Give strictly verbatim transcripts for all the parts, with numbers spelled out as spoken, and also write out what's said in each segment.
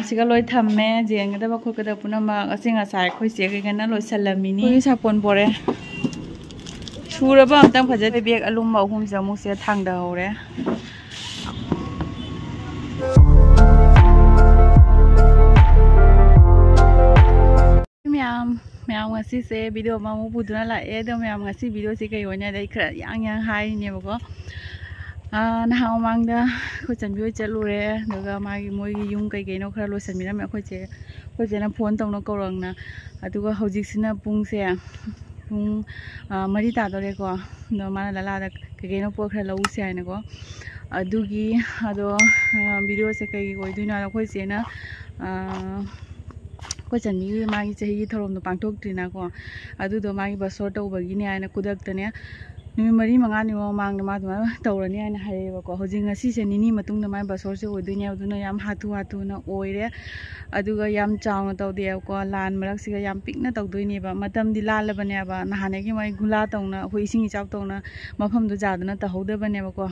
ꯁꯤꯒ ꯂꯣꯏ ꯊꯝꯃꯦ, ꯌꯦꯡꯒꯗꯕ ꯈꯣꯠꯀꯗꯕ ꯄꯨꯝꯅꯃꯛ꯫ ꯑꯁꯤ ꯉꯁꯥꯏ ꯑꯩꯈꯣꯏ ꯆꯦ ꯀꯩꯒꯅ ꯂꯣꯏꯁꯜꯂꯝꯃꯤꯅꯤ꯫ ꯑꯩꯈꯣꯏꯒꯤ ꯁꯥꯄꯣꯟ ꯄꯣꯔꯦ꯫ ꯁꯨꯔꯕ ꯑꯝꯇꯪ ꯐꯖꯅ꯫ ꯕꯦꯒ ꯑꯂꯨꯝꯕ ꯑꯍꯨꯝꯁꯦ ꯑꯃꯨꯛꯁꯦ ꯊꯥꯡꯗꯍꯧꯔꯦ꯫ ꯃꯌꯥꯝ, ꯃꯌꯥꯝ ꯉꯁꯤꯁꯦ ꯚꯤꯗꯤꯑꯣ ꯑꯃꯃꯨꯛ ꯄꯨꯗꯨꯅ ꯂꯥꯛꯑꯦ꯫ ꯑꯗꯣ ꯃꯌꯥꯝ ꯉꯁꯤ ꯚꯤꯗꯤꯑꯣꯁꯦ ꯀꯩ ꯑꯣꯏꯅꯤ ꯍꯥꯏꯗꯤ ꯑꯩ ꯈꯔ ꯌꯥꯡ ꯌꯥꯡ ꯍꯥꯏꯔꯤꯅꯦꯕꯀꯣ꯫ ꯑꯥ, ꯅꯍꯥꯟ ꯃꯃꯥꯡꯗ ꯑꯩꯈꯣꯏ ꯆꯟꯕꯤ ꯍꯣꯏ ꯆꯠꯂꯨꯔꯦ, ꯑꯗꯨꯒ ꯃꯥꯒꯤ ꯃꯣꯏꯒꯤ ꯌꯨꯝ ꯀꯩ ꯀꯩꯅꯣ ꯈꯔ ꯂꯣꯏꯁꯟꯕꯤꯔꯝꯃꯦ ꯑꯩꯈꯣꯏ ꯆꯦ, ꯑꯩꯈꯣꯏ ꯆꯦꯅ ꯐꯣꯟ ꯇꯧꯅ ꯀꯧꯔꯛꯅ꯫ ꯑꯗꯨꯒ ꯍꯧꯖꯤꯛꯁꯤꯅ ꯄꯨꯡꯁꯦ ꯄꯨꯡ, ꯑꯥ, ꯃꯔꯤ ꯇꯥꯗꯣꯔꯦꯀꯣ꯫ ꯑꯗꯣ ꯃꯥꯅ ꯂꯂꯥꯗ ꯀꯩ ꯀꯩꯅꯣ ꯄꯣꯠ ꯈꯔ ꯂꯧꯁꯦ ꯍꯥꯏꯅꯀꯣ꯫ ꯑꯗꯨꯒꯤ ꯑꯗꯣ, ꯑꯥ, ꯚꯤꯗꯤꯑꯣꯁꯦ ꯀꯩꯒꯤ ꯑꯣꯏꯗꯣꯏꯅꯣ ꯍꯥꯏꯗ ꯑꯩꯈꯣꯏ ꯆꯦꯅ, ꯑꯥ, ꯑꯩꯈꯣꯏ ꯆꯟꯕꯤꯒꯤ ꯃꯥꯒꯤ ꯆꯍꯤꯒꯤ ꯊꯧꯔꯝꯗꯣ ꯄꯥꯡꯊꯣꯛꯇ꯭ꯔꯤꯅꯀꯣ꯫ ꯑꯗꯨꯗꯣ ꯃꯥꯒꯤ ꯕꯁꯣꯔ ꯇꯧꯕꯒꯤꯅꯦ ꯍꯥꯏꯅ ꯈꯨꯗꯛꯇꯅꯦ ꯅꯨꯃꯤꯠ ꯃꯔꯤ ꯃꯉꯥꯅꯤ ꯃꯃꯥꯡꯗ ꯃꯥ ꯑꯗꯨꯃꯥꯏꯅ ꯇꯧꯔꯅꯤ ꯍꯥꯏꯅ ꯍꯥꯏꯔꯛꯑꯦꯕꯀꯣ꯫ ꯍꯧꯖꯤꯛ ꯉꯁꯤꯁꯦ ꯅꯤꯅꯤ ꯃꯇꯨꯡꯗ ꯃꯥꯏ ꯕꯁꯣꯔꯁꯦ ꯑꯣꯏꯗꯣꯏꯅꯦ꯫ ꯑꯗꯨꯅ ꯌꯥꯝ ꯍꯥꯊꯨ ꯍꯥꯊꯨꯅ ꯑꯣꯏꯔꯦ꯫ ꯑꯗꯨꯒ ꯌꯥꯝ ꯆꯥꯎꯅ ꯇꯧꯗꯦꯕꯀꯣ, ꯂꯥꯟ ꯃꯔꯛꯁꯤꯒ ꯌꯥꯝ ꯄꯤꯛꯅ ꯇꯧꯗꯣꯏꯅꯦꯕ꯫ ꯃꯇꯝꯗꯤ ꯂꯥꯜꯂꯕꯅꯦꯕ, ꯅꯍꯥꯟꯗꯒꯤ ꯃꯣꯏ ꯒꯨꯂꯥ ꯇꯧꯅ ꯑꯩꯈꯣꯏ ꯏꯁꯤꯡ ꯏꯆꯥꯎ ꯇꯧꯅ ꯃꯐꯝꯗꯣ ꯌꯥꯗꯅ ꯇꯧꯍꯧꯗꯕꯅꯦꯕꯀꯣ꯫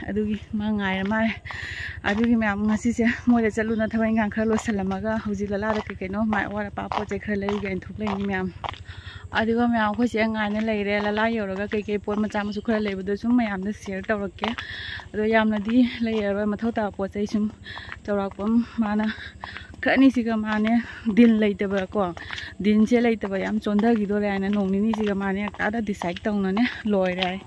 ꯑꯗꯨꯒꯤ ꯃꯥ ꯉꯥꯏꯔ ꯃꯥꯜꯂꯦ꯫ ꯑꯗꯨꯒꯤ ꯃꯌꯥꯝ ꯉꯁꯤꯁꯦ ꯃꯣꯏꯗ ꯆꯠꯂꯨꯅ ꯊꯕꯛ ꯏꯪꯈꯥꯡ ꯈꯔ ꯂꯣꯏꯁꯤꯜꯂꯝꯃꯒ ꯍꯧꯖꯤꯛ ꯂꯂꯥꯗ ꯀꯩ ꯀꯩꯅꯣ ꯃꯥꯏ ꯑꯋꯥꯠ ꯑꯄꯥ ꯄꯣꯠ ꯆꯩ ꯈꯔ ꯂꯩꯔꯨꯒꯦ ꯍꯥꯏꯅ ꯊꯣꯛꯂꯛꯏꯅꯤ ꯃꯌꯥꯝ꯫ ꯑꯗꯨꯒ ꯃꯌꯥꯝ ꯑꯩꯈꯣꯏ ꯆꯦ ꯉꯥꯏꯅ ꯂꯩꯔꯦ꯫ ꯂꯂꯥ ꯌꯧꯔꯒ ꯀꯩꯀꯩ ꯄꯣꯠ ꯃꯆꯥ ꯃꯁꯨ ꯈꯔ ꯂꯩꯕꯗꯣ ꯁꯨꯝ ꯃꯌꯥꯝꯗ ꯁꯤꯌꯔ ꯇꯧꯔꯛꯀꯦ꯫ ꯑꯗꯣ ꯌꯥꯝꯅꯗꯤ ꯂꯩꯔꯔꯣꯏ, ꯃꯊꯧ ꯇꯥꯕ ꯄꯣꯠ ꯆꯩ ꯁꯨꯝ ꯆꯥꯎꯔꯥꯛꯄ ꯑꯃ ꯃꯥꯅ ꯈꯔ ꯑꯅꯤꯁꯤꯒ ꯃꯥꯅꯦ ꯗꯤꯜ ꯂꯩꯇꯕ ꯀꯣ, ꯗꯤꯜꯁꯦ ꯂꯩꯇꯕ, ꯌꯥꯝ ꯆꯣꯟꯊꯈꯤꯗꯣꯔꯦ ꯍꯥꯏꯅ ꯅꯣꯡ ꯅꯤꯅꯤꯁꯤꯒ ꯃꯥꯅꯦ ꯉꯟꯇꯥꯗ ꯗꯤꯁꯥꯏꯠ ꯇꯧꯅꯅꯦ ꯂꯣꯏꯔꯦ ꯍꯥꯏ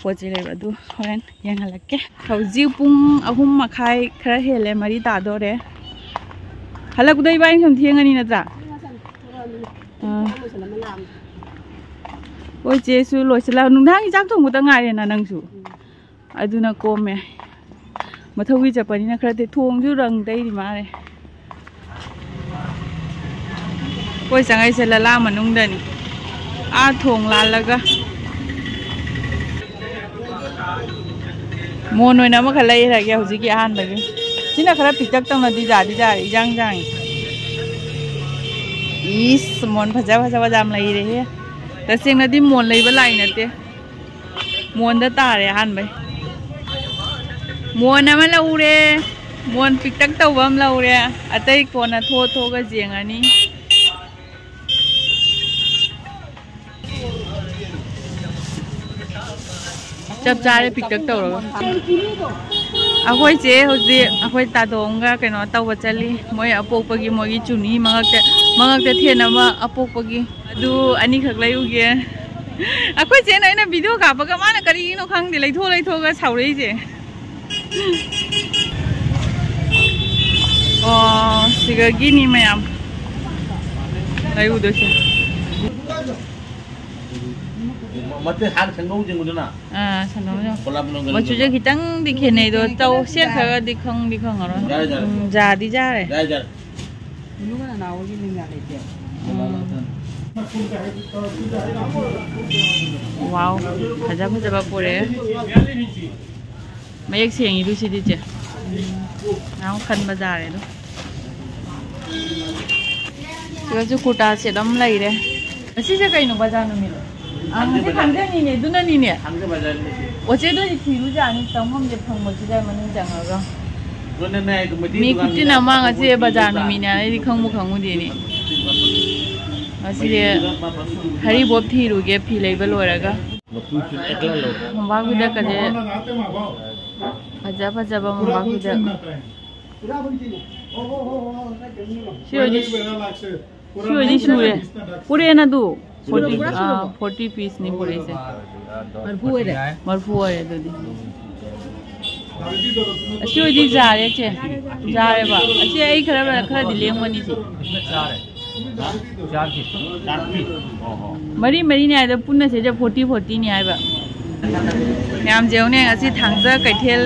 ꯄꯣꯠ ꯆꯩ ꯂꯩꯕ꯫ ꯑꯗꯨ ꯍꯣꯔꯦꯟ ꯌꯦꯡꯍꯜꯂꯛꯀꯦ꯫ ꯍꯧꯖꯤꯛ ꯄꯨꯡ ꯑꯍꯨꯝ ꯃꯈꯥꯏ ꯈꯔ ꯍꯦꯜꯂꯦ, ꯃꯔꯤ ꯇꯥꯗꯣꯔꯦ꯫ ꯍꯜꯂꯛꯄꯗ ꯏꯕꯥꯅꯤ ꯁꯨꯝ ꯊꯦꯡꯉꯅꯤ ꯅꯠꯇ꯭ꯔꯥ? ꯑꯥ꯫ ꯍꯣꯏ ꯆꯦꯁꯨ ꯂꯣꯏꯁꯤꯜꯂ, ꯅꯨꯡꯗꯥꯡꯒꯤ ꯆꯥꯛ ꯊꯣꯡꯕꯇ ꯉꯥꯏꯔꯦꯅ ꯅꯪꯁꯨ꯫ ꯑꯗꯨꯅ ꯀꯣꯝꯃꯦ꯫ ꯃꯊꯧꯒꯤ ꯆꯠꯄꯅꯤꯅ ꯈꯔꯗꯤ ꯊꯣꯡꯁꯨ ꯔꯪ ꯇꯩꯔꯤ ꯃꯥꯜꯂꯦ꯫ ꯀꯣꯏ ꯆꯪꯉꯛꯏꯁꯦ ꯂꯂꯥ ꯃꯅꯨꯡꯗꯅꯤ꯫ ꯑꯥ ꯊꯣꯡ ꯂꯥꯜꯂꯒ꯫ ꯃꯣꯟ ꯑꯣꯏꯅ ꯑꯃꯈꯛ ꯂꯩꯔꯒꯦ ꯍꯧꯖꯤꯛꯀꯤ ꯑꯍꯥꯟꯕꯒꯤ꯫ ꯁꯤꯅ ꯈꯔ ꯄꯤꯛꯇꯛ ꯇꯧꯅ ꯗꯤꯖꯥ ꯗꯤꯖꯥ ꯏꯖꯥꯡ ꯖꯥꯡꯉꯤ꯫ ꯏꯁ, ꯃꯣꯟ ꯐꯖ ꯐꯖꯕ ꯌꯥꯝ ꯂꯩꯔꯦꯍꯦ꯫ ꯇꯁꯦꯡꯅꯗꯤ ꯃꯣꯟ ꯂꯩꯕ ꯂꯥꯏ ꯅꯠꯇꯦ꯫ ꯃꯣꯟꯗ ꯇꯥꯔꯦ ꯑꯍꯥꯟꯕꯩ꯫ ꯃꯣꯟ ꯑꯃ ꯂꯧꯔꯦ꯫ ꯃꯣꯟ ꯄꯤꯛꯇꯛ ꯇꯧꯕ ꯑꯃ ꯂꯧꯔꯦ꯫ ꯑꯇꯩ ꯀꯣꯟꯅ ꯊꯣꯛꯑ ꯊꯣꯛꯑꯒ ꯌꯦꯡꯉꯅꯤ꯫ ꯆꯞ ꯆꯥꯔꯦ ꯄꯤꯛꯇꯛ ꯇꯧꯔꯒ꯫ ꯑꯩꯈꯣꯏ ꯆꯦ ꯍꯧꯖꯤꯛ ꯑꯩꯈꯣꯏ ꯇꯥꯗꯣꯡꯒ ꯀꯩꯅꯣ ꯇꯧꯕ ꯆꯠꯂꯤ꯫ ꯃꯣꯏ ꯑꯄꯣꯛꯄꯒꯤ ꯃꯣꯏꯒꯤ ꯆꯨꯅꯤ ꯃꯉꯛꯇ, ꯃꯉꯛꯇ ꯊꯦꯠꯅꯕ ꯑꯄꯣꯛꯄꯒꯤ꯫ ꯑꯗꯨ ꯑꯅꯤꯈꯛ ꯂꯩꯔꯨꯒꯦ꯫ ꯑꯩꯈꯣꯏ ꯆꯦꯅ ꯑꯩꯅ ꯚꯤꯗꯤꯑꯣ ꯀꯥꯞꯄꯒ ꯃꯥꯅ ꯀꯔꯤꯒꯤꯅꯣ ꯈꯪꯗꯦ ꯂꯩꯊꯣꯛ ꯂꯩꯊꯣꯛꯑꯒ ꯁꯥꯎꯔꯛꯏꯁꯦ꯫ ꯑꯣ, ꯁꯤꯒꯒꯤꯅꯤ ꯃꯌꯥꯝ ꯂꯩꯔꯨꯗꯣꯏꯁꯦ꯫ ꯃꯇꯦꯛ ꯍꯥꯟꯅ ꯁꯦꯡꯗꯣꯛ ꯌꯦꯡꯉꯨꯗꯅ꯫ ꯑꯥ, ꯁꯦꯡꯗꯣꯛ ꯌꯦꯡꯉꯨ꯫ ꯄꯣꯂꯥꯞ ꯃꯅꯨꯡꯗ ꯃꯆꯨꯁꯦ ꯂꯩꯕ꯫ ꯈꯤꯇꯪꯗꯤ ꯈꯦꯠꯅꯩꯗꯣ, ꯇꯧ ꯁꯦꯠꯈ꯭ꯔꯒꯗꯤ ꯈꯪꯗꯤ ꯈꯪꯉꯔꯣꯏ꯫ ꯌꯥꯔꯦ, ꯌꯥꯔꯦ꯫ ꯎꯝ, ꯖꯥꯗꯤ ꯖꯥꯔꯦ꯫ ꯌꯥꯔꯦ, ꯌꯥꯔꯦ꯫ ꯎꯝ꯫ ꯋꯥꯎ, ꯐꯖ ꯐꯖꯕ ꯄꯨꯔꯛꯑꯦ꯫ ꯃꯌꯦꯛ ꯁꯦꯡꯉꯤꯗꯨ ꯁꯤꯗꯤ, ꯆꯦ꯫ ꯌꯥꯝ ꯈꯟꯕ ꯖꯥꯔꯦ ꯑꯗꯣ꯫ ꯁꯤꯗꯁꯨ ꯀꯨꯔꯇꯥ ꯁꯦꯠ ꯑꯃ ꯂꯩꯔꯦ꯫ ꯉꯁꯤꯁꯦ ꯀꯩꯅꯣ, ꯕꯖꯥꯔ ꯅꯨꯃꯤꯠꯂꯣ? ꯑꯥ, ꯉꯁꯤ ꯊꯥꯡꯖꯅꯤꯅꯦ, ꯑꯗꯨꯅꯅꯤꯅꯦ꯫ ꯊꯥꯡꯖ ꯕꯖꯥꯔ ꯅꯨꯃꯤꯠ꯫ ꯑꯣ, ꯆꯦ, ꯑꯗꯨ ꯑꯣꯏꯗꯤ ꯊꯤꯔꯨꯖꯥꯠꯅꯤ, ꯆꯪꯐꯝꯁꯦ ꯐꯪꯕꯁꯤꯗ ꯃꯅꯨꯡ ꯆꯪꯉꯒ꯫ ꯃꯤ ꯈꯨꯠꯇꯤꯅ ꯃꯥꯡꯉꯁꯤ ꯕꯖꯥꯔ ꯅꯨꯃꯤꯠꯅꯦ, ꯑꯩꯗꯤ ꯈꯪꯕꯨ ꯈꯪꯉꯨꯗꯦꯅꯦ꯫ ꯉꯁꯤꯁꯦ ꯍꯔꯤꯕꯣꯞ ꯊꯤꯔꯨꯒꯦ, ꯐꯤ ꯂꯩꯕ ꯂꯣꯏꯔꯒ꯫ ꯃꯣꯝꯄꯥꯛ ꯐꯤꯗꯛꯀꯁꯦ ꯐꯖ ꯐꯖꯕ ꯃꯣꯝꯄꯥꯛ ꯐꯤꯗꯛ꯫ ꯁꯤ ꯑꯣꯏꯗꯤ, ꯁꯤ ꯑꯣꯏꯗꯤ ꯁꯨꯔꯦ꯫ ꯄꯨꯔꯦꯅ ꯑꯗꯨ꯫ ꯐꯣꯔꯇꯤ, ꯑꯥ, ꯐꯣꯔꯇꯤ ꯄꯤꯁꯅꯤ ꯄꯨꯔꯛꯏꯁꯦ꯫ ꯃꯔꯐꯨ ꯑꯣꯏꯔꯦ꯫ ꯃꯔꯐꯨ ꯑꯣꯏꯔꯦ ꯑꯗꯨꯗꯤ꯫ ꯑꯁꯤ ꯑꯣꯏꯗꯤ ꯌꯥꯔꯦ, ꯆꯦ꯫ ꯌꯥꯔꯦꯕ꯫ ꯑꯁꯤ ꯑꯩ ꯈꯔ, ꯈꯔꯗꯤ ꯂꯦꯝꯒꯅꯤ, ꯆꯦ꯫ ꯃꯔꯤ ꯃꯔꯤꯅꯤ ꯍꯥꯏꯗ ꯄꯨꯟꯅ ꯁꯤꯗ ꯐꯣꯔꯇꯤ ꯐꯣꯔꯇꯤꯅꯤ ꯍꯥꯏꯕ꯫ ꯃꯌꯥꯝꯁꯦ ꯌꯦꯡꯉꯨꯅꯦ, ꯉꯁꯤ ꯊꯥꯡꯖ ꯀꯩꯊꯦꯜ,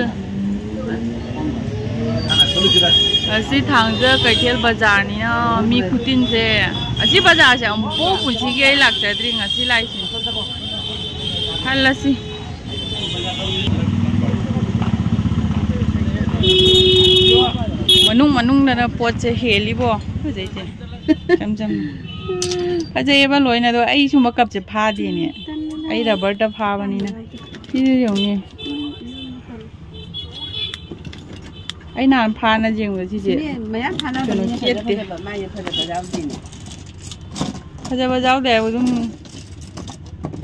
ꯉꯁꯤ ꯊꯥꯡꯖ ꯀꯩꯊꯦꯜ ꯕꯖꯥꯔꯅꯤꯅ ꯃꯤ ꯈꯨꯇꯤꯟꯁꯦ꯫ ꯑꯁꯤ ꯕꯖꯥꯔꯁꯦ ꯑꯃꯨꯛꯐꯥꯎ ꯄꯨꯟꯁꯤꯒꯤ ꯑꯩ ꯂꯥꯛꯆꯗ꯭ꯔꯤ, ꯉꯁꯤ ꯂꯥꯛꯏꯁꯤꯅꯤ꯫ ꯈꯜꯂꯁꯤ꯫ ꯃꯅꯨꯡ ꯃꯅꯨꯡꯗꯅ ꯄꯣꯠꯁꯦ ꯍꯦꯜꯂꯤꯕꯣ꯫ ꯐꯖꯩꯁꯦ꯫ ꯏꯆꯝ ꯆꯝꯅ꯫ ꯐꯖꯩꯌꯦꯕ ꯂꯣꯏꯅ, ꯑꯗꯣ ꯑꯩ ꯁꯨꯝꯕ ꯀꯞꯁꯦ ꯐꯥꯗꯦꯅꯦ꯫ ꯑꯩ ꯔꯕꯔꯗ ꯐꯥꯕꯅꯤꯅ꯫ ꯁꯤꯁꯨ ꯌꯦꯡꯉꯨꯅꯦ꯫ ꯑꯩ ꯅꯍꯥꯟ ꯐꯥꯅ ꯌꯦꯡꯕꯗ ꯁꯤꯁꯦ ꯃꯌꯥꯝ ꯐꯥꯅꯕꯅꯤꯅ ꯐꯖ ꯐꯖꯕ ꯃꯥꯏꯁꯦ ꯐꯖꯕ ꯌꯥꯎꯗꯦꯅꯦ꯫ ꯐꯖꯕ ꯌꯥꯎꯗꯦ ꯍꯥꯏꯕ ꯑꯗꯨꯝ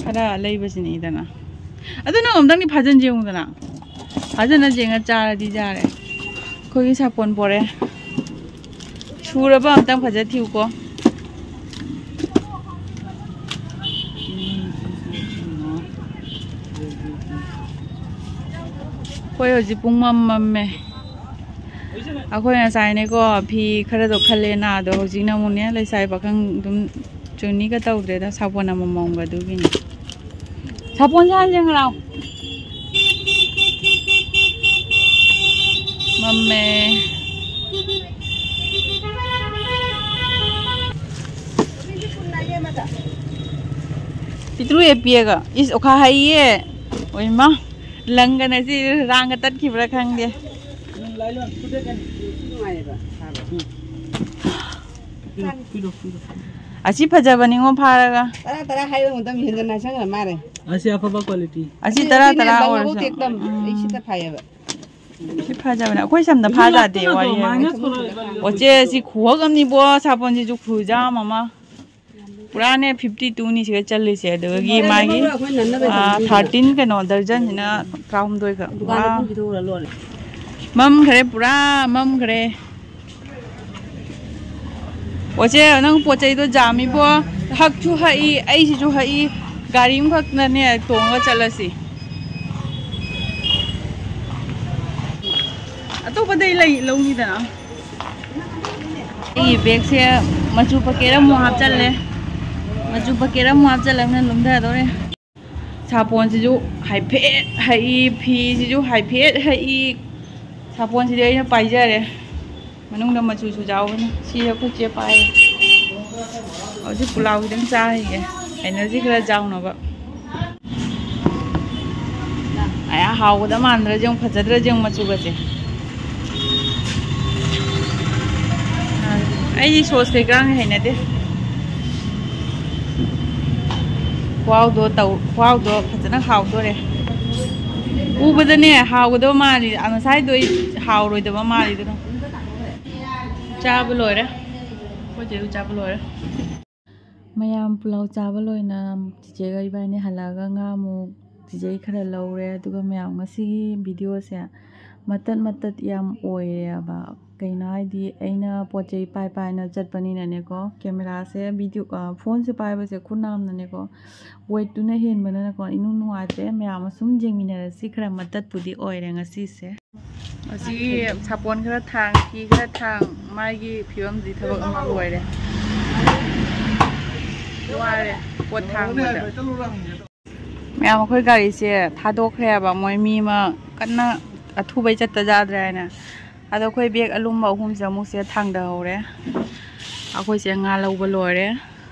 ꯈꯔ ꯂꯩꯕꯁꯤꯅꯤꯗꯅ꯫ ꯑꯗꯨ ꯅꯪ ꯑꯝꯇꯪꯗꯤ ꯐꯥꯖꯟ ꯌꯦꯡꯉꯨꯗꯅ꯫ ꯐꯥꯖꯟꯅ ꯌꯦꯡꯉ ꯆꯥꯔꯗꯤ ꯌꯥꯔꯦ꯫ ꯑꯩꯈꯣꯏꯒꯤ ꯁꯥꯄꯣꯟ ꯄꯣꯔꯦ꯫ ꯁꯨꯔꯕ ꯑꯝꯇꯪ ꯐꯖ ꯊꯤꯌꯨꯀꯣ꯫ ꯑꯩꯈꯣꯏ ꯍꯧꯖꯤꯛ ꯄꯨꯡ ꯃꯝ ꯃꯝꯃꯦ꯫ ꯑꯩꯈꯣꯏ ꯉꯁꯥꯏꯅꯦꯀꯣ ꯐꯤ ꯈꯔꯗꯣ ꯈꯜꯂꯦꯅ, ꯑꯗꯣ ꯍꯧꯖꯤꯛꯅ ꯑꯃꯨꯛꯅꯦ ꯂꯩꯁꯥꯕꯤ ꯄꯥꯈꯪ ꯑꯗꯨꯝ ꯆꯨꯅꯤꯒ ꯇꯧꯗ꯭ꯔꯦꯗ, ꯁꯥꯄꯣꯟ ꯑꯃꯃꯝꯒ ꯑꯗꯨꯒꯤꯅꯤ꯫ ꯁꯥꯄꯣꯟ ꯁꯥꯍꯟꯁꯦ ꯉꯔꯥꯎ꯫ ꯃꯝꯃꯦ꯫ ꯄꯤꯇ꯭ꯔꯨ ꯑꯦ ꯄꯤꯌꯦꯒ ꯏꯁ ꯑꯣꯈꯥ ꯍꯩꯌꯦ꯫ ꯑꯣꯏꯃ꯫ ꯂꯪꯒꯅ ꯁꯤ ꯔꯥꯡꯒ ꯇꯠꯈꯤꯕ꯭ꯔꯥ ꯈꯪꯗꯦ꯫ ꯑꯁꯤ ꯐꯖꯕꯅꯤꯉꯣ ꯐꯥꯔꯒ꯫ ꯇꯔꯥ ꯇꯔꯥ ꯍꯥꯏꯕ ꯃꯇꯝ ꯍꯦꯟꯖꯟꯅ ꯁꯪꯈ꯭ꯔ ꯃꯥꯜꯂꯦ꯫ ꯑꯁꯤ ꯑꯐꯕ ꯀ꯭ꯋꯥꯂꯤꯇꯤ꯫ ꯑꯁꯤ ꯇꯔꯥ ꯇꯔꯥ ꯑꯣꯏꯔꯁꯨ꯫ ꯑꯩ ꯁꯤꯗ ꯐꯩꯌꯦꯕ꯫ ꯁꯤ ꯐꯖꯕꯅꯦ꯫ ꯑꯩꯈꯣꯏ ꯁꯝꯗ ꯐꯥꯖꯥꯗꯦ ꯋꯥꯔꯤ ꯍꯥꯏꯕ꯫ ꯑꯣ ꯆꯦ, ꯁꯤ ꯈꯨꯍꯛ ꯑꯃꯅꯤꯕꯣ, ꯁꯥꯄꯣꯟꯁꯤꯁꯨ ꯈꯨꯖꯥꯝ ꯑꯃ꯫ ꯄꯨꯔꯥꯅꯦ ꯐꯤꯐꯇꯤ ꯇꯨꯅꯤ ꯁꯤꯒ ꯆꯜꯂꯤꯁꯦ, ꯑꯗꯨꯗꯒꯤ ꯃꯥꯒꯤ ꯊꯥꯔꯇꯤꯟ ꯀꯩꯅꯣ ꯗꯔꯖꯟꯁꯤꯅ ꯇꯔꯥꯍꯨꯝꯗꯣꯏꯒ꯫ ꯄꯨꯔꯥ ꯃꯝꯈ꯭ꯔꯦ, ꯄꯨꯔꯥ ꯃꯝꯈ꯭ꯔꯦ꯫ ꯑꯣ ꯆꯦ, ꯅꯪ ꯄꯣꯠ ꯆꯩꯗꯣ ꯌꯥꯝꯃꯤꯕꯣ, ꯍꯛꯁꯨ ꯍꯛꯏ, ꯑꯩꯁꯤꯁꯨ ꯍꯛꯏ, ꯒꯥꯔꯤ ꯑꯃꯈꯛꯅꯅꯦ ꯇꯣꯡꯉꯒ ꯆꯠꯂꯁꯤ꯫ ꯑꯇꯣꯞꯄꯗꯩ ꯂꯩ ꯂꯧꯅꯤꯗꯅ꯫ ꯑꯩꯒꯤ ꯕꯦꯒꯁꯦ ꯃꯆꯨ ꯄꯀꯦꯠ ꯑꯃꯨꯛ ꯍꯥꯞꯆꯜꯂꯦ꯫ ꯃꯆꯨ ꯄꯀꯦꯠ ꯑꯃꯨꯛ ꯍꯥꯞꯆꯜꯂꯕꯅꯤꯅ ꯂꯨꯝꯊꯗꯧꯔꯦ꯫ ꯁꯥꯄꯣꯟꯁꯤꯁꯨ ꯍꯥꯏꯐꯦꯠ ꯍꯛꯏ, ꯐꯤꯁꯤꯁꯨ ꯍꯥꯏꯐꯦꯠ ꯍꯛꯏ꯫ ꯁꯥꯄꯣꯟꯁꯤꯗꯤ ꯑꯩꯅ ꯄꯥꯏꯖꯔꯦ꯫ ꯃꯅꯨꯡꯗ ꯃꯆꯨꯁꯨ ꯌꯥꯎꯕꯅꯤ꯫ ꯁꯤ ꯑꯩꯈꯣꯏ ꯆꯦ ꯄꯥꯏꯌꯦ꯫ ꯍꯧꯖꯤꯛ ꯄꯨꯂꯥꯎ ꯈꯤꯇꯪ ꯆꯥꯔꯤꯒꯦ꯫ ꯑꯦꯅꯔꯖꯤ ꯈꯔ ꯌꯥꯎꯅꯕ꯫ ꯑꯌꯥ, ꯍꯥꯎꯒꯗꯕ ꯃꯥꯟꯗ꯭ꯔꯥ ꯌꯦꯡꯉꯨ, ꯐꯖꯗ꯭ꯔꯥ ꯌꯦꯡꯉꯨ ꯃꯆꯨꯒꯁꯦ꯫ ꯑꯩꯗꯤ ꯁꯣꯁ ꯀꯩꯀꯥ ꯍꯩꯅꯗꯦ꯫ ꯈꯨꯍꯥꯎꯗꯣ ꯇꯧ, ꯈꯨꯍꯥꯎꯗꯣ ꯐꯖꯅ ꯍꯥꯎꯗꯣꯔꯦ꯫ ꯎꯕꯗꯅꯦ ꯍꯥꯎꯒꯗꯕ ꯃꯥꯜꯂꯤ, ꯑ, ꯉꯁꯥꯏꯗꯣ ꯑꯩ ꯍꯥꯎꯔꯣꯏꯗꯕ ꯃꯥꯜꯂꯤꯗꯅ꯫ ꯆꯥꯕ ꯂꯣꯏꯔꯦ꯫ ꯑꯩꯈꯣꯏ ꯆꯦꯁꯨ ꯆꯥꯕ ꯂꯣꯏꯔꯦ꯫ ꯃꯌꯥꯝ ꯄꯨꯂꯥꯎ ꯆꯥꯕ ꯂꯣꯏꯅ ꯆꯤꯆꯦꯒ ꯏꯕꯥꯅꯤ ꯍꯜꯂꯛꯑꯒ ꯉꯥ ꯑꯃꯨꯛ ꯆꯤꯆꯦꯒꯤ ꯈꯔ ꯂꯧꯔꯦ꯫ ꯑꯗꯨꯒ ꯃꯌꯥꯝ ꯉꯁꯤꯒꯤ ꯚꯤꯗꯤꯑꯣꯁꯦ ꯃꯇꯠ ꯃꯇꯠ ꯌꯥꯝ ꯑꯣꯏꯔꯦꯕ꯫ ꯀꯩꯅꯣ ꯍꯥꯏꯗꯤ ꯑꯩꯅ ꯄꯣꯠ ꯆꯩ ꯄꯥꯏ ꯄꯥꯏꯅ ꯆꯠꯄꯅꯤꯅꯅꯦꯀꯣ, ꯀꯦꯃꯦꯔꯥꯁꯦ, ꯚꯤꯗꯤꯑꯣ, ꯑ, ꯐꯣꯟꯁꯦ ꯄꯥꯏꯕꯁꯦ ꯈꯨꯠ ꯅꯥꯝꯅꯅꯦꯀꯣ, ꯋꯦꯠꯇꯨꯅ ꯍꯦꯟꯕꯅꯅꯀꯣ ꯏꯅꯨꯡ ꯅꯨꯡꯉꯥꯏꯇ꯭ꯔꯦ꯫ ꯃꯌꯥꯝ ꯑꯁꯨꯝ ꯌꯦꯡꯃꯤꯟꯅꯔꯁꯤ꯫ ꯈꯔ ꯃꯇꯠꯄꯨꯗꯤ ꯑꯣꯏꯔꯦ ꯉꯁꯤꯁꯦ꯫ ꯑꯁꯤꯒꯤ ꯁꯥꯄꯣꯟ ꯈꯔ ꯊꯥꯡ, ꯐꯤ ꯈꯔ ꯊꯥꯡ, ꯃꯥꯒꯤ ꯐꯤꯕꯝꯁꯤ ꯊꯕꯛ ꯑꯃ ꯑꯣꯏꯔꯦ꯫ ꯋꯥꯔꯦ ꯄꯣꯠ ꯊꯥꯡꯕꯗ꯫ ꯃꯌꯥꯝ, ꯑꯩꯈꯣꯏ ꯒꯥꯔꯤꯁꯦ ꯊꯥꯗꯣꯛꯈ꯭ꯔꯦꯕ, ꯃꯣꯏ ꯃꯤ ꯑꯃ ꯀꯟꯅ ꯑꯊꯨꯕꯩ ꯆꯠꯇ ꯌꯥꯗ꯭ꯔꯦ ꯍꯥꯏꯅ꯫ ꯑꯗꯣ ꯑꯩꯈꯣꯏ ꯕꯦꯒ ꯑꯂꯨꯝꯕ ꯑꯍꯨꯝꯁꯦ ꯑꯃꯨꯛꯁꯦ ꯊꯥꯡꯗꯍꯧꯔꯦ꯫ ꯑꯩꯈꯣꯏꯁꯦ ꯉꯥ ꯂꯧꯕ ꯂꯣꯏꯔꯦ꯫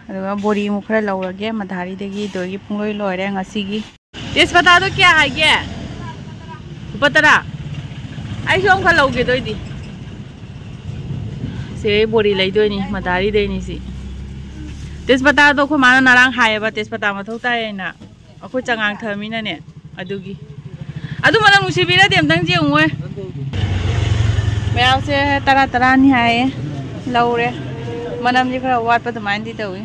ꯑꯗꯨꯒ ꯕꯣꯔꯤ ꯑꯃꯨꯛ ꯈꯔ ꯂꯧꯔꯒꯦ ꯃꯙꯥꯔꯤꯗꯒꯤ꯫ ꯗꯣꯏꯒꯤ ꯄꯨꯡꯂꯣꯏ ꯂꯣꯏꯔꯦ ꯉꯁꯤꯒꯤ꯫ ꯇꯦꯖꯄꯇꯥꯗꯣ ꯀꯌꯥ ꯍꯥꯏꯒꯦ? ꯂꯨꯄꯥ ꯇꯔꯥ꯫ ꯑꯩꯁꯨ ꯑꯃꯈꯛ ꯂꯧꯒꯦ ꯑꯗꯨ ꯑꯣꯏꯗꯤ꯫ ꯁꯦ ꯕꯣꯔꯤ ꯂꯩꯗꯣꯏꯅꯤ, ꯃꯗꯥꯔꯤꯗꯩꯅꯤ ꯁꯤ꯫ ꯇꯦꯖꯄꯇꯥꯗꯣ ꯑꯩꯈꯣꯏ ꯃꯥꯅ ꯉꯔꯥꯡ ꯍꯥꯏꯌꯦꯕ, ꯇꯦꯖꯄꯇꯥ ꯃꯊꯧ ꯇꯥꯏ ꯍꯥꯏꯅ꯫ ꯑꯩꯈꯣꯏ ꯆꯉꯥꯡ ꯊꯝꯃꯤꯅꯅꯦ ꯑꯗꯨꯒꯤ꯫ ꯑꯗꯨ ꯃꯅꯝ ꯅꯨꯡꯁꯤꯕꯤꯔꯗꯤ ꯑꯝꯇꯪ ꯌꯦꯡꯉꯨꯍꯦ꯫ ꯃꯌꯥꯝꯁꯦ ꯇꯔꯥ ꯇꯔꯥꯅꯤ ꯍꯥꯏꯌꯦ, ꯂꯧꯔꯦ꯫ ꯃꯅꯝꯗꯤ ꯈꯔ ꯋꯥꯠꯄ ꯑꯗꯨꯃꯥꯏꯅꯗꯤ ꯇꯧꯏ꯫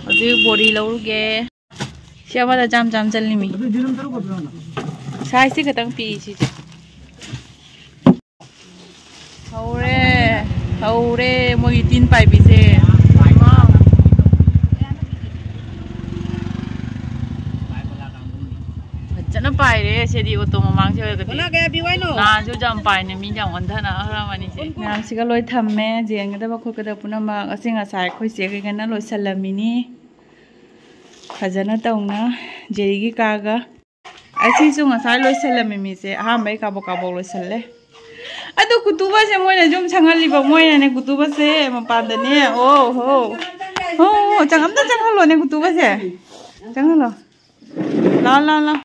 ꯍꯧꯖꯤꯛ ꯕꯣꯔꯤ ꯂꯧꯔꯨꯒꯦ꯫ ꯁꯤ ꯑꯃꯗ ꯆꯥꯝ ꯆꯥꯝ ꯆꯜꯂꯤꯃꯤ꯫ ꯁꯥꯏꯖꯁꯤ ꯈꯛꯇꯪ ꯄꯤꯛꯏ ꯁꯤꯁꯦ꯫ ꯍꯧꯔꯦ, ꯍꯧꯔꯦ ꯃꯣꯏꯒꯤ ꯇꯤꯟ ꯄꯥꯏꯕꯤꯁꯦ꯫ ꯐꯖꯅ ꯄꯥꯏꯔꯦ ꯁꯤꯗꯤ ꯑꯣꯇꯣ ꯃꯃꯥꯡꯁꯦ ꯑꯣꯏꯔꯒꯗꯤ꯫ ꯀꯅꯥ ꯀꯌꯥ ꯄꯤꯌꯨ ꯍꯥꯏꯅꯣ? ꯅꯍꯥꯟꯁꯨ ꯌꯥꯝ ꯄꯥꯏꯅꯦ, ꯃꯤ ꯌꯥꯝ ꯑꯣꯟꯊꯅꯈ꯭ꯔꯕꯅꯤ ꯁꯦ꯫ ꯃꯌꯥꯝꯁꯤꯒ ꯂꯣꯏ ꯊꯝꯃꯦ, ꯌꯦꯡꯒꯗꯕ ꯈꯣꯠꯀꯗꯕ ꯄꯨꯝꯅꯃꯛ꯫ ꯑꯁꯤ ꯉꯁꯥꯏ ꯑꯩꯈꯣꯏ ꯆꯦ ꯀꯩꯒꯅ ꯂꯣꯏꯁꯜꯂꯝꯃꯤꯅꯤ꯫ ꯐꯖꯅ ꯇꯧꯅ ꯖꯦꯔꯤꯒꯤ ꯀꯥꯒ꯫ ꯑꯁꯤꯁꯨ ꯉꯁꯥꯏ ꯂꯣꯏꯁꯜꯂꯝꯃꯤ ꯃꯤꯁꯦ, ꯑꯍꯥꯟꯕꯩ ꯀꯥꯕꯣꯛ ꯀꯥꯕꯣꯛ ꯂꯣꯏꯁꯜꯂꯦ꯫ ꯑꯗꯨ ꯀꯨꯇꯨꯕꯁꯦ ꯃꯣꯏꯅ ꯌꯨꯝ ꯁꯪꯍꯜꯂꯤꯕ, ꯃꯣꯏꯅꯅꯦ ꯀꯨꯇꯨꯕꯁꯦ ꯃꯄꯥꯟꯗꯅꯦ꯫ ꯑꯣ ꯍꯣ꯫ ꯍꯣ, ꯆꯪ-, ꯑꯝꯇ ꯆꯪꯍꯜꯂꯣꯅꯦ ꯀꯨꯇꯨꯕꯁꯦ꯫ ꯆꯪꯍꯜꯂꯣ꯫ ꯂꯥꯎ, ꯂꯥꯎ, ꯂꯥꯎ꯫